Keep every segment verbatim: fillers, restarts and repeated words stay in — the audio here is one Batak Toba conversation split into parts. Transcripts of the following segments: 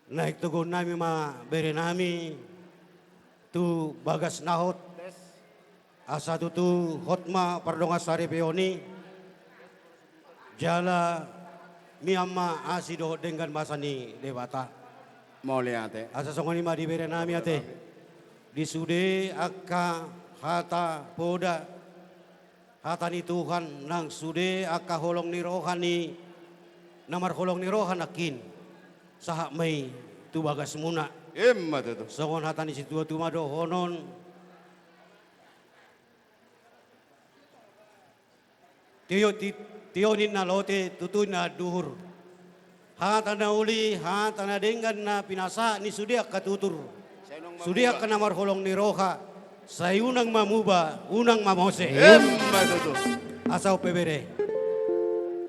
Naeng toguon nami ma bere nami tu bagas na hot. Asa tutu hot ma pardongan saripeon i. Jala mian ma asi dohot denggan basa ni Debata. Mauliate. Asa songon i ma di bere nami ate. Di sude angka hata poda, hata ni Tuhan nang sude angka holong ni roha ni na marholong ni roha nangkin. Sahat ma i tu bagasmuna. Emma tutu. Songon hata ni situatua ma dohonon. Tio, ti-, tio ninna lote, tutu ninna anduhur. Hata na uli, hata na denggan na pinasahat ni sude angka tutur. Sude angka na marholong ni roha, sai unang ma muba, unang ma mose. Emma tutu. Asa on pe bere.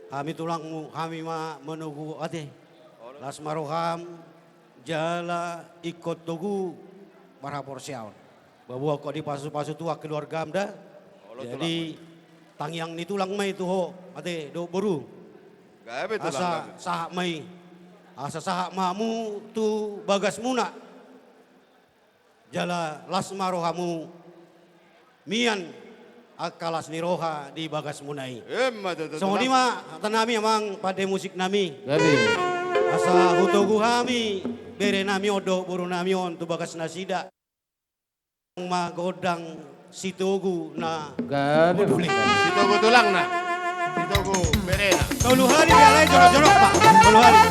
Hami tulangmu, hami ma manogu ate. Las ma roham, jala ingkon togu marhaporseaon. Paboa ingkon dipasupasu Tuhan keluargam da. Jadi tangiang ni tulang ma i tu ho ate dohot boru. Asa sahat ma i. Asa sahat ma hamu tu bagasmuna. Jala las ma rohamu mian angka las ni roha di bagasmuna i. Emma tutu. Songon i ma hata nami amang pande musik nami. Asa hutogu hami bere nami on dohot boru nami on tu bagas nasida. Ma gondang Sitogu na gabe moduli. Sitogu tulangna. Sitogu berena. Tolu hali dialai jonok-jonok, Pak. Tolu hali.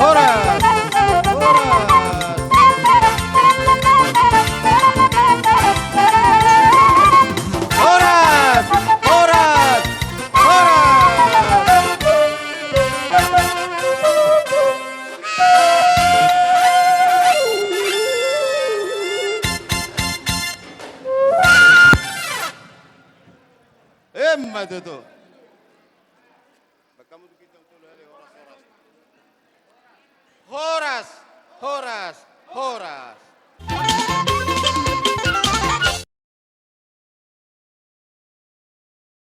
Horas! Horas! Horas! Horas! Horas! Emma tutu. Horas, horas, horas.